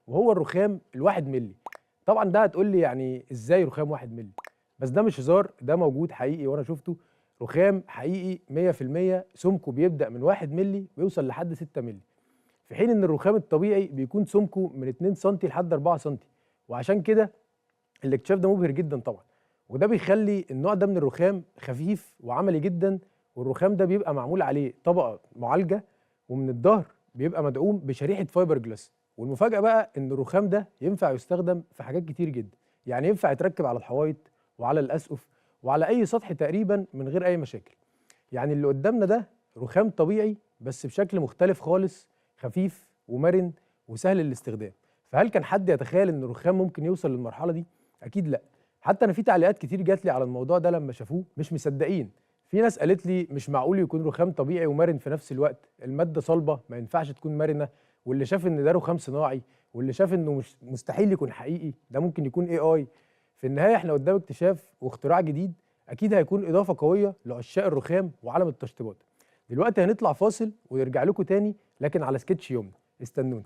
وهو الرخام ال1 ملي. طبعا ده هتقول لي يعني ازاي رخام 1 ملي؟ بس ده مش هزار، ده موجود حقيقي وانا شفته. رخام حقيقي 100%، سمكة بيبدأ من 1 ملي ويوصل لحد 6 ملي، في حين ان الرخام الطبيعي بيكون سمكة من 2 سم لحد 4 سم. وعشان كده الاكتشاف ده مبهر جدا طبعا، وده بيخلي النوع ده من الرخام خفيف وعملي جدا. والرخام ده بيبقى معمول عليه طبقة معالجة، ومن الظهر بيبقى مدعوم بشريحة فايبر جلاس. والمفاجأة بقى ان الرخام ده ينفع يستخدم في حاجات كتير جدا، يعني ينفع يتركب على الحوايط وعلى الأسقف وعلى أي سطح تقريبا من غير أي مشاكل. يعني اللي قدامنا ده رخام طبيعي بس بشكل مختلف خالص، خفيف ومرن وسهل الاستخدام. فهل كان حد يتخيل ان الرخام ممكن يوصل للمرحلة دي؟ أكيد لا. حتى أنا في تعليقات كتير جات لي على الموضوع ده لما شافوه مش مصدقين. في ناس قالت لي مش معقول يكون رخام طبيعي ومرن في نفس الوقت، المادة صلبة ما ينفعش تكون مرنة. واللي شاف ان ده رخام صناعي، واللي شاف انه مش مستحيل يكون حقيقي، ده ممكن يكون AI. في النهاية احنا قدام اكتشاف واختراع جديد أكيد هيكون إضافة قوية لعشاق الرخام وعالم التشطيبات. دلوقتي هنطلع فاصل ونرجع لكم تاني، لكن على سكتش يومنا. استنونا.